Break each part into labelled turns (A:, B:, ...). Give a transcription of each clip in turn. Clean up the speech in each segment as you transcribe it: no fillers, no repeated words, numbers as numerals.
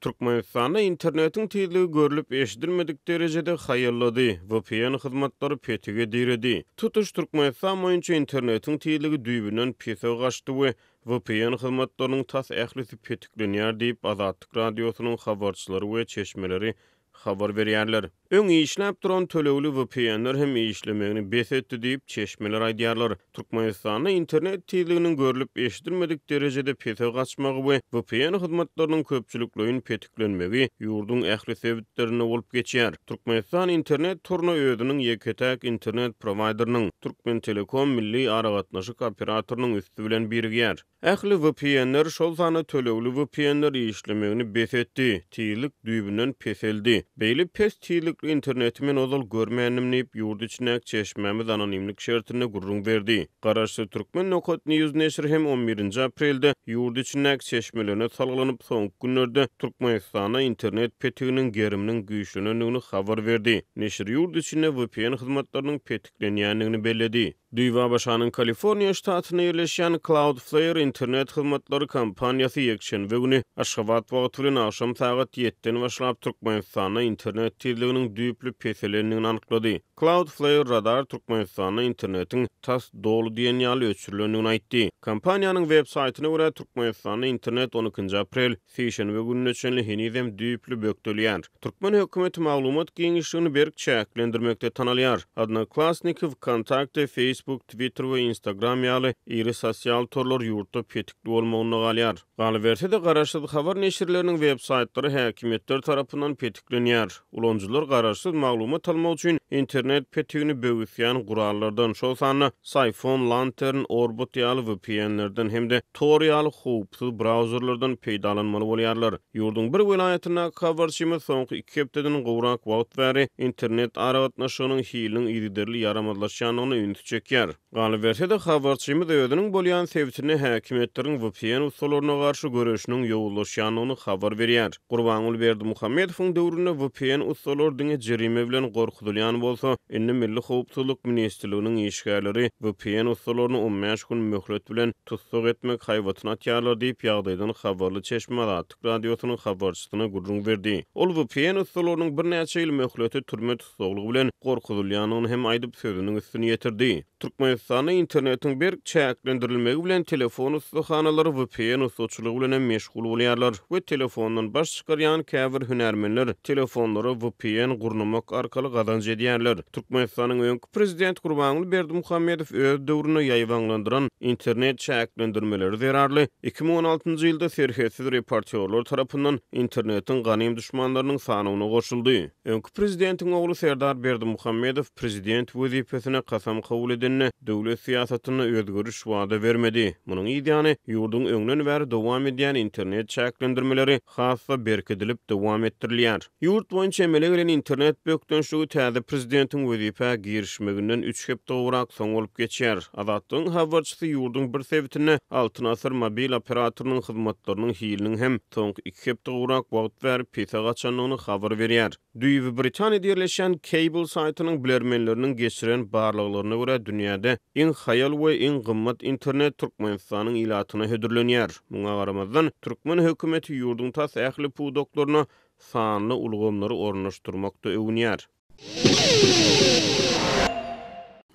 A: Türkmenistanda internetiň tizligi görlüp-eşidilmedik derejede haýallady, vpn hyzmatlary petige diredi. Tutuş Türkmenistan boýunça internetiň tizligi düýbünden pese gaçdy we vpn hyzmatlarynyň tas ählisi petiklenýär diýip, Azatlyk Radiosynyň habarçylary we çeşmeleri habar berýärler. Öň işläp duran tölegli VPN-ler hem işlemegini bes etdi diýip, çeşmeler aýdýarlar. Türkmenistanda internet tizliginiň görlüp-eşidilmedik derejede pese gaçmagy we VPN hyzmatlarynyň köpçülikleýin petiklenmegi ýurduň ähli sebitlerinde bolup geçýär. Türkmenistan internet toruna özüniň ýeke-täk internet prowaýderiniň, Türkmentelekom milli aragatnaşyk operatorynyň üsti bilen birigýär. Ähli VPN-ler, şol sanda tölegli VPN-ler işlemegini bes etdi, tizlik düýbünden peseldi. Beýle pes tizlikli interneti men ozal görmändim diýip, ýurt içindäki çeşmämiz anonimlik şertinde gürrüň berdi. Garaşsyz Türkmen Nokat News neşiri hem on birinji aprelde ýurt içindäki çeşmelerine salgylanyp, soňky günlerde Türkmenistanda internet petiginiň geriminiň güýçlenendigini habar berdi. Neşir ýurt içinde VPN hyzmatlarynyň petiklenýändigini belledi. Düýbi ABŞ-nyň Kaliforniýa ştatynda ýerleşýän Cloudflare internet hyzmatlary kompaniýasy ýekşenbe güni Aşgabat wagty bilen agşam sagat ýediden başlap Türkmenistanda internet tizliginiň düýpli peselendigini anyklady. Cloudflare Radar Türkmenistanda internetiň tas doly diýen ýaly öçürilendigini aýtdy. Kompaniýanyň web saýtyna görä, Türkmenistanda internet on ikinji aprel, sişenbe gününe çenli henizem düýpli bökdelýär. Türkmen hökümeti maglumat giňişligini berk çäklendirmekde tanalýar. Odnoklassniki, Wkontakte, Facebook, Twitter we Instagram ýaly iri sosial torlar ýurtda petikli bolmagynda galýar. Galyberse-de, garaşsyz habar neşirleriniň web-saýtlary häkimiýetler tarapyndan petiklenýär. Ulanyjylar garaşsyz maglumat almak üçin internet petigini böwüsýän gurallardan, şol sanda Psiphon, Lantern, Orbot ýaly VPN-lerden hem-de Tor ýaly howpsuz brauzerlerden peýdalanmaly bolýarlar. Ýurduň bir welaýatyndaky habarçymyz soňky iki hepdeden gowrak wagt bäri internet aragatnaşygynyň hiliniň yzygiderli ýaramazlaşýandygyna ünsi çekýär. Galyberse-de, habarçymyz özüniň bolýan sebitinde häkimiýetleriň vpn ussalaryna garşy göreşiniň ýowuzlaşýandygyny habar berýär. Gurbanguly Berdimuhamedowyň döwründe vpn ussalary diňe jerime bilen gorkuzylýan bolsa, indi Milli howpsuzlyk ministrliginiň işgärleri vpn ussalaryny on bäş gün möhlet bilen tussag etmek haýbatyny atýarlar diýip, ýagdaýdan habarly çeşme Azatlyk Radiosynyň habarçysyna gürrüň berdi. Ol vpn ussalarynyň birnäçe ýyl möhlete türme tussaglygy bilen gorkuzylýandygyny hem aýdyp, sözüniň üstüni ýetirdi. Türkmenistanda internetiň berk çäklendirilmegi bilen telefon ussahanalary vpn ussaçylygy bilen hem meşgul bolýarlar we telefondan baş çykarýan käbir hünärmenler telefonlara vpn gurnamak arkaly gazanç edýärler. Türkmenistanyň öňki prezidenti Gurbanguly Berdimuhamedow öz döwründe ýaýbaňlandyran internet çäklendirmeleri zerarly 2016-njy ýylda Serhetsiz reportýorlar tarapyndan internetiň ganym duşmanlarynyň sanawyna goşuldy. Öňki prezidentiň ogly Serdar Berdimuhamedow prezident wezipesine kasam kabul edende, döwlet syýasatynda özgeriş wada bermedi. Munuň yz ýany, ýurduň öňden bäri dowam edýän internet çäklendirmeleri has-da berkidilip dowam etdirilýär. Ýurt boýunça emele gelen internet bökdençligi täze prezidentiň wezipä girişmeginden üç hepde gowrak soň bolup geçýär. Azatlygyň habarçysy ýurduň bir sebitinde Altyn Asyr mobil operatorynyň hyzmatlarynyň hiliniň hem soňky iki hepde gowrak wagt bäri pese gaçandygyny habar berýär. Düýbi Britaniýada ýerleşýän Cable saýtynyň bilermenleriniň geçiren barlaglaryna görä, dünýäde iň haýal we iň gymmat internet Türkmenistanyň ilatyna hödürlenýär. Muňa garamazdan, türkmen hökümeti ýurduň tas ähli pudaklaryna sanly ulgamlary ornaşdyrmakda öwünýär.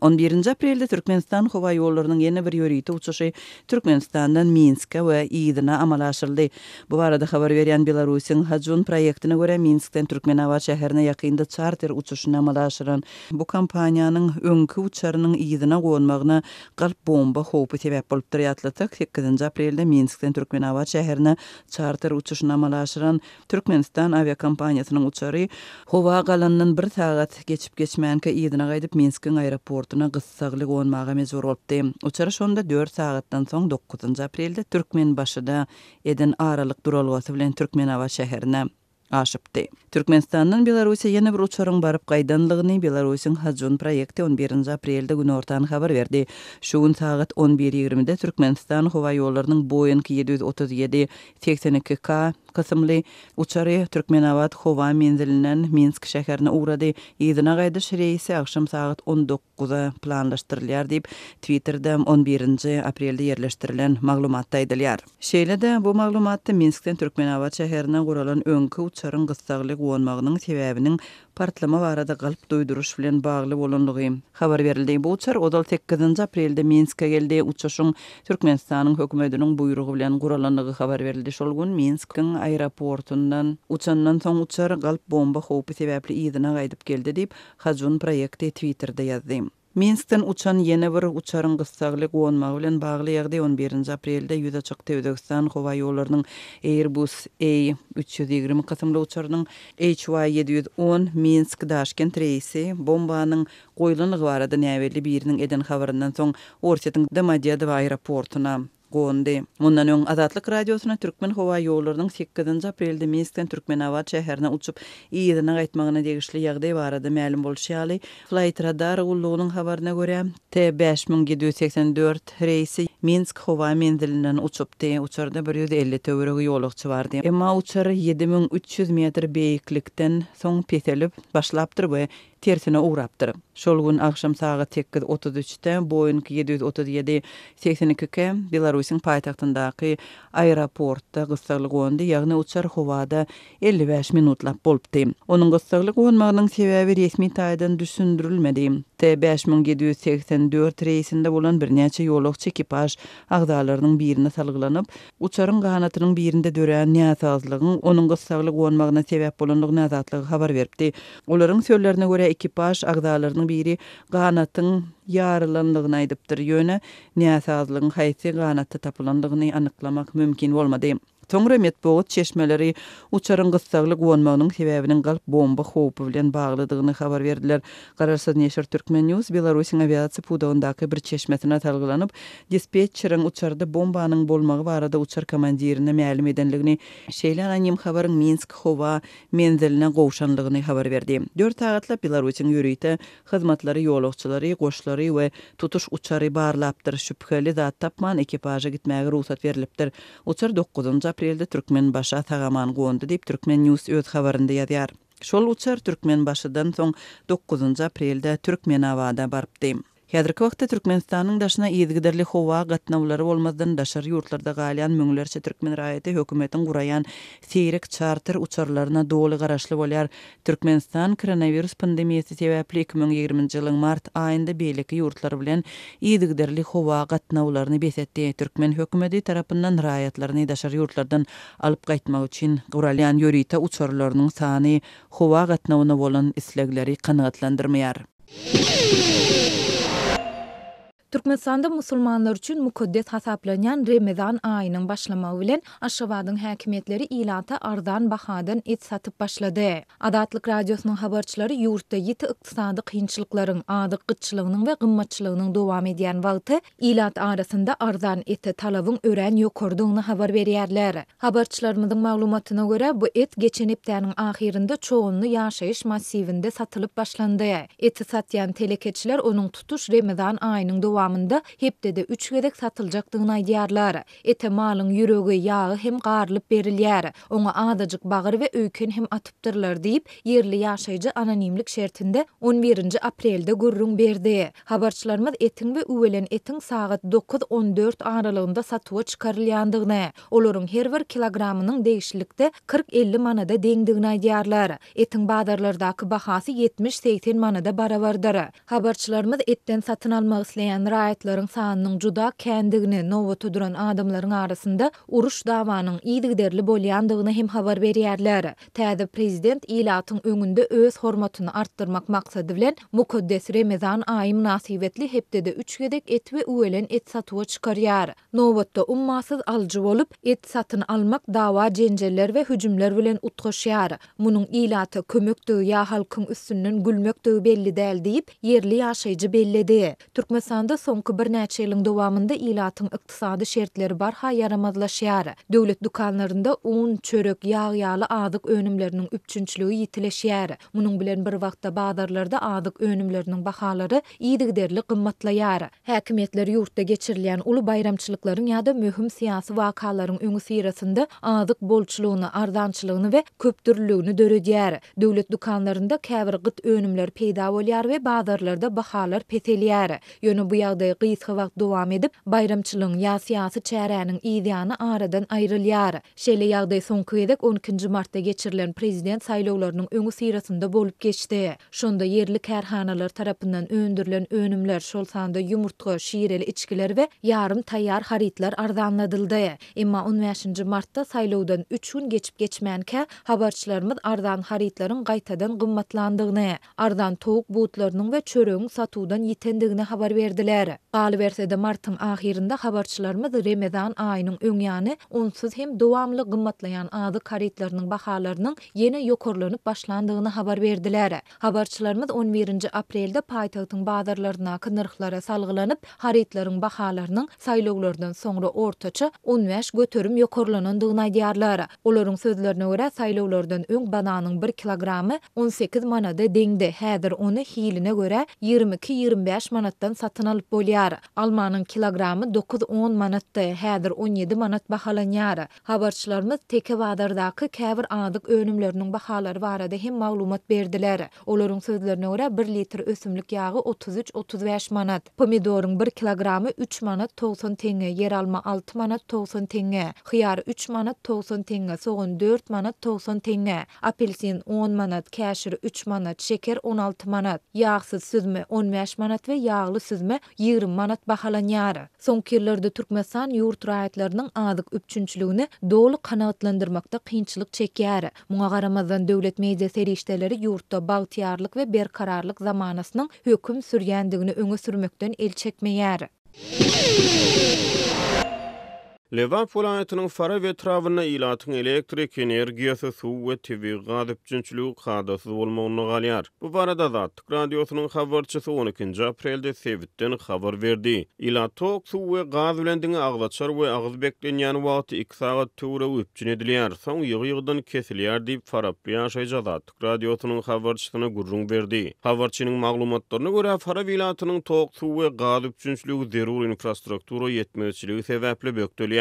B: On birinji aprelde Türkmenistan howaýollarynyň ýene bir ýörite uçuşy Türkmenistandan Minske we yzyna amala aşyryldy. Bu barada habar berýän Belarusyň Hajun proýektine görä, Minskden Türkmenabat şäherine ýakynda çarter uçuşyny amala aşyran bu kompaniýanyň öňki uçarynyň yzyna gonmagyna galp bomba howpy sebäp bolupdyr. Ýatlatsak, sekizinji aprelde Minskden Türkmenabat şäherine çarter uçuşyny amala aşyran Türkmenistan awiakompaniýasynyň uçary howa galandan bir sagat geçip-geçmänkä yzyna gaýdyp Minskiň aeroportuna gyssagly gonmaga mejbur bolupdy. Uçar şonda dört sagatdan soň dokuzynjy aprelde Türkmenbaşyda eden aralyk duralgasy bilen Türkmenabat şäherine. aşypdy. Türkmenistandan Belarussiýa ýene bir uçaryň baryp gaýdanlygyny Belarusyň Hajun proýekti on birinji aprelde günortan habar berdi. Şu gün sagat on bir ýigrimide Türkmenistan howaýollarynyň Boeing 737, 82 K kysymly uçary Türkmenabat howa menzilinden Minsk şäherine ugrady. Yzyna gaýdyş reýsi agşam sagat on dokuza planlaşdyrylýar diýip, Twitterde on birinji aprelde ýerleşdirilen maglumatda aýdylýar. Şeýle-de, bu maglumatda Minskden Türkmenabat şäherine guralan öňki uçaryň gyssagly gonmagynyň sebäbiniň partlama barada galp duýduryş bilen bagly bolanlygy habar berildi. Bu uçar ozal sekizinji aprelde Minske geldi. Uçuşyň Türkmenistanyň hökümetiniň buýrugy bilen guralandygy habar berildi. Şol gün Minskiň aeroportundan uçandan soň uçar galp bomba howpy sebäpli yzyna gaýdyp geldi diýip, Hajun proýekti Twitterde ýazdy. Minskden uçan ýene bir uçaryň gyssagly gonmagy bilen bagly ýagdaý on birinji aprelde ýüze çykdy. Özbegistan howaýollarynyň Airbus A 320 kysymly uçarynyň HY 710 Minsk-Daşkent reýsi bombanyň goýlandygy barada näbelli biriniň eden habaryndan soň Orsýetiň Domodedowo aeroportuna gondy. Mundan öň, Azatlyk Radiosyna Türkmenhowaýollarynyň sekizinji aprelde Minskden Türkmenabat şäherine uçup, yzyna gaýtmagyna degişli ýagdaý barada mälim bolşy ýaly, Flightradar gullugynyň habaryna görä, T 5784 reýsi Minsk howa menzilinden uçupdy. Uçarda 150 töweregi ýolagçy bardy. Emma uçar 7300 metr beýiklikden soň peselip başlapdyr we tersine ugrapdyr. Şol gün agşam sagat sekiz otuz üçde Boeing 737, 82 K Belarusyň paýtagtyndaky aeroportda gyssagly gondy, ýagny uçar howada 55 minutlap bolupdy. Onuň gyssagly gonmagynyň sebäbi resmi taýdan düşündirilmedi. T 5784 reýsinde bolan birnäçe ýolagçy ekipaž agzalarynyň birine salgylanyp, uçaryň ganatynyň birinde dörän näsazlygyň onuň gyssagly gonmagyna sebäp bolandygyny Azatlyga habar beripdi. Olaryň sözlerine görä, ekipaž agzalarynyň biri ganatyň ýarylandygyny aýdypdyr, ýöne näsazlygyň haýsy ganatda tapylandygyny anyklamak mümkin bolmady. Soňra metbugat çeşmeleri uçaryň gyssagly gonmagynyň sebäbiniň galp bomba howpy bilen baglydygyny habar berdiler. Garaşsyz neşir Turkmen. News Belarusyň awiasiýa pudagyndaky bir çeşmesine salgylanyp, dispetçeriň uçarda bombanyň bolmagy barada uçar komandirine mälim edenligini, şeýle anonim habaryň Minsk howa menziline gowşanlygyny habar berdi. Dört sagatlap Belarusyň ýörite hyzmatlary ýolagçylary, goşlary we tutuş uçary barlapdyr, şübheli zat tapman ekipaža gitmäge rugsat berlipdir. Uçar dokuzynjy aprelde Türkmenbaşa sag-aman gondy diýip, Turkmen. News öz habarynda ýazýar. Şol uçar Türkmenbaşydan soň dokuzynjy aprelde Türkmenabada barypdy. Häzirki wagtda Türkmenistanyň daşyna yzygiderli howa gatnawlary bolmazdan daşary ýurtlarda galýan müňlerçe türkmen raýaty hökümetiň guraýan seýrek çarter uçarlaryna doly garaşly bolýar. Türkmenistan koronawirus pandemiýasy sebäpli 2020-nji ýylyň mart aýynda beýleki ýurtlar bilen yzygiderli howa gatnawlaryny bes etdi. Türkmen hökümeti tarapyndan raýatlaryny daşary ýurtlardan alyp gaýtmak üçin guralýan ýörite uçarlarynyň sany howa gatnawyna bolan islegleri kanagatlandyrmaýar.
C: Türkmenistanda musulmanlar üçin mukaddes hasaplanýan Remezan aýynyň başlamagy bilen, Aşgabadyň häkimiýetleri ilata arzan bahadan et satyp başlady. Azatlyk Radiosynyň habarçylary ýurtda ýiti ykdysady kynçylyklaryň, azyk gytçylygynyň we gymmatçylygynyň dowam edýän wagty ilat arasynda arzan ete talabyň örän ýokarydygyny habar berýärler. Habarçylarymyzyň maglumatyna görä, bu et geçen hepdäniň ahyrynda Çoganly ýaşaýyş massiwinde satylyp başlandy. Eti satýan telekeçiler onuň tutuş Remezan aýynyň dowamynda hepdede üç gezek satyljakdygyny aýdýarlar. Ete malyň ýüregi, ýagy hem garylyp berilýär. Oňa azajyk bagyr we öýken hem atypdyrlar diýip, ýerli ýaşaýjy anonimlik şertinde on birinji aprelde gürrüň berdi. Habarçylarymyz etiň we üwelen etiň sagat dokuz, on dört aralygynda satuwa çykarylýandygyny, olaryň her bir kilogramynyň degişlilikde 40-50 manada deňdigini aýdýarlar. Etiň bazarlardaky bahasy 70-80 manada barabardyr. Habarçylarymyz etden satyn almak isleýän raýatlaryň sanynyň juda kändigini, nobata duran adamlaryň arasynda uruş-dawanyň yzygiderli bolýandygyny hem habar berýärler. Täze prezident ilatyň öňünde öz hormatyny artdyrmak maksady bilen, mukaddes Remezan aýy mynasybetli hepdede üç gezek et we üwelen et satuwa çykarýar. Nobatda ummasyz alyjy bolup, et satyn almak dawa-jenjeller we hüjümler bilen utgaşýar. Munuň ilata kömekdigi ýa halkyň üstünden gülmekdigi belli däl diýip, ýerli ýaşaýjy belledi. Türkmenistanda. soňky birnäçe ýylyň dowamynda ilatyň ykdysady şertleri barha ýaramazlaşýar. Döwlet dükanlarynda un, çörek, ýag ýaly azyk önümleriniň üpjünçiligi ýitileşýär. Munuň bilen bir wagtda bazarlarda azyk önümleriniň bahalary yzygiderli gymmatlaýar. Häkimiýetler ýurtda geçirilýän uly baýramçylyklaryň ýa-da möhüm syýasy wakalaryň öňüsyrasynda azyk bolçulygyny, arzançylygyny we köpdürlüligini döredýär. Döwlet dükanlarynda käbir gyt önümler peýda bolýar we bazarlarda bahalar peselýär. Ýöne bu ýagdaý gysga wagt dowam edip, baýramçylygyň ýa syýasy çäräniň yzýany aradan aýrylýar. Şeýle ýagdaý soňky gezek on ikinji martda geçirilen prezident saýlawlarynyň öňüsyrasynda bolup geçdi. Şonda ýerli kärhanalar tarapyndan öndürilen önümler, şol sanda ýumurtga, şireli içgiler we ýarym taýýar harytlar arzanladyldy. Emma on bäşinji martda saýlawdan üç gün geçip-geçmänkä, habarçylarymyz arzan harytlaryň gaýtadan gymmatlandygyny, arzan towuk butlarynyň we çöregiň satuwdan ýitendigini habar berdiler. Galyberse-de, martyň ahyrynda habarçylarymyz Remezan aýynyň öň ýany onsuz hem dowamly gymmatlaýan azyk harytlarynyň bahalarynyň ýene ýokarlanyp başlandygyny habar berdiler. Habarçylarymyz on birinji aprelde paýtagtyň bazarlaryndaky nyrhlara salgylanyp, harytlaryň bahalarynyň saýlawlardan soňra ortaça 15% ýokarlanandygyny aýdýarlar. Olaryň sözlerine görä, saýlawlardan öň bananyň bir kilogramy 18 manada deňdi, häzir ony hiline görä 22-25 manatdan satyn alyp bolýar. Almanyň kilogramy dokuz-on manatdy, häzir 17 manat bahalanýar. Habarçylarymyz Teke bazardaky käbir azyk önümleriniň bahalary barada hem maglumat berdiler. Olaryň sözlerine görä, bir litr ösümlik ýagy 33-35 manat, pomidoryň bir kilogramy üç manat 90 teňňe, ýeralma alty manat 90 teňňe, hyýar üç manat 90 teňňe, sogan dört manat 90 teňňe, apelsin on manat, käşir üç manat, şeker 16 manat, ýagsyz süzme 15 manat we ýagly süzme 20 manat bahalanýar. Soňky ýyllarda Türkmenistan ýurt raýatlarynyň azyk üpjünçiligini doly kanagatlandyrmakda kynçylyk çekýär. Muňa garamazdan, döwlet media serişdeleri ýurtda bagtyýarlyk we berkararlyk zamanasynyň höküm sürýändigini öňe sürmekden el çekmeýär.
A: Lebap welaýatynyň Farap etrabynda ilatyň elektrik energiýasy, suw we tebigy gaz üpjünçiligi kadasyz bolmagynda galýar. Bu barada Azatlyk Radiosynyň habarçysy on ikinji aprelde sebitden habar berdi. Ilat tok, suw we gaz bilen diňe agzaçar we agyz beklenýän wagty iki sagat töweregi üpjün edilýär, soň ýygy-ýygydan kesilýär diýip, faraply ýaşaýjy Azatlyk Radiosynyň habarçysyna gürrüň berdi. Habarçynyň maglumatlaryna görä, Farap ilatynyň tok, suw we gaz üpjünçiligi zerur infrastruktura ýetmezçiligi sebäpli bökdelýär.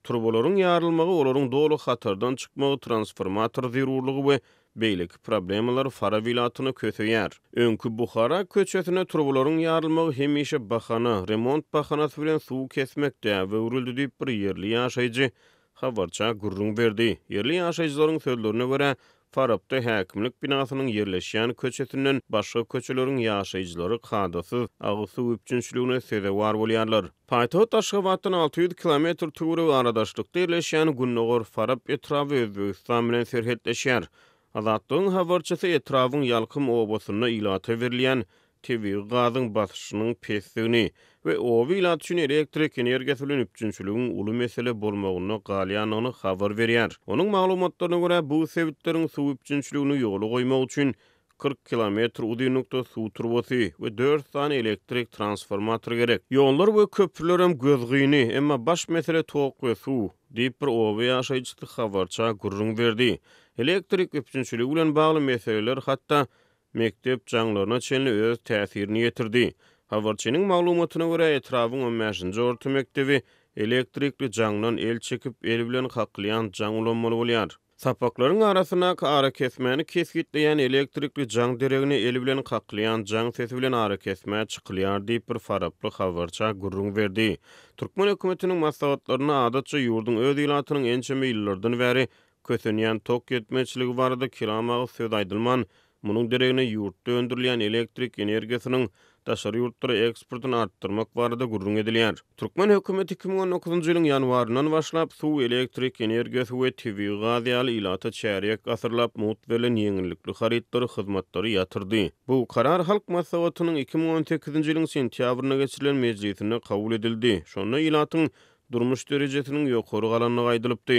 A: Turbalaryň ýarylmagy, olaryň doly hatardan çykmagy, transformator zerurlygy we beýleki problemalar Farap ilatyny köseýär. Öňki Buhara köçesinde turbalaryň ýarylmagy hemişe bahana, remont bahanasy bilen suw kesmek däbe öwrüldi diýip, bir ýerli ýaşaýjy habarça gürrüň berdi. Ýerli ýaşaýjylaryň sözlerine görä, Farapda häkimlik binasynyň ýerleşýän köçesinden başga köçeleriň ýaşaýjylary kadasyz agyz suw üpjünçiligine sezewar bolýarlar. Paýtagt Aşgabatdan 600 kilometr töweregi aradaşlykda ýerleşýän Gündogar Farap etraby Özbegistan bilen serhetleşýär. Azatlygyň habarçysy etrabyň Ýalkym obasynda ilata berilýän tebigy gazyň basyşynyň pesdigini we oba ilaty üçin elektrik energiýasy bilen üpjünçiligiň uly mesele bolmagynda galýandygyny habar berýär. Onuň maglumatlaryna görä, bu sebitleriň suw üpjünçiligini ýola goýmak üçin 40 kilometr uzynlykda suw turbasy we dört sany elektrik transformatory gerek. Ýollar we köprülerem gözgyny, emma baş mesele tok we suw, diýip, bir oba ýaşaýjysy habarça gürrüň berdi. Elektrik üpjünçiligi bilen bagly meseleler hatda mekdep jaňlaryna çenli öz täsirini ýetirdi. Habarçynyň maglumatyna görä, etrabyň on bäşinji orta mekdebi elektrikli jaňdan el çekip, el bilen kakylýan jaň ulanmaly bolýar. Sapaklaryň arasyndaky arakesmäni kesgitleýän elektrikli jaň deregine el bilen kakylýan jaň sesi bilen arakesmä çykylýar diýip, bir faraply habarça gürrüň berdi. Türkmen hökümetiniň maslahatlarynda adatça ýurduň öz ilatynyň ençeme ýyllardan bäri Kösenýän tok ýetmezçiligi barada kelam agyz söz aýdylman, munuň deregine ýurtda öndürilýän elektrik energiýasynyň daşary ýurtlara eksportyny artdyrmak barada gürrüň edilýär. Türkmen hökümeti 2019-njy ýylyň ýanwaryndan başlap, suw, elektrik energiýasy we tebigy gaz ýaly ilata çärýek asyrlap mugt berlen ýeňillikli harytlary, hyzmatlary ýatyrdy. Bu karar Halk Maslahatynyň 2018-nji ýylyň sentýabrynda geçirilen mejlisinde kabul edildi. Şonda ilatyň. durmuş derejesiniň ýokary galandygy aýdylypdy.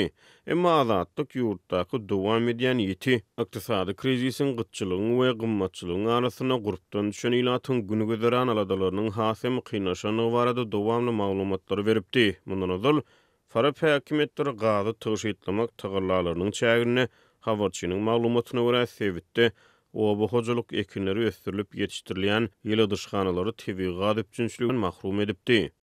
A: Emma Azatlyk ýurtdaky dowam edýän ýiti ykdysady krizisiň, gytçylygyň we gymmatçylygyň arasynda gurpdan düşen ilatyň gün-güzeran aladalarynyň has hem kynlaşandygy barada dowamly maglumatlary beripdi. Mundan ozal, Farap häkimiýetleri gazy tygşytlamak tagallalarynyň çäginde, habarçynyň maglumatyna görä, sebitde oba hojalyk ekinleri ösdürilip ýetişdirilýän ýyladyşhanalary tebigy gaz üpjünçiliginden mahrum edipdi.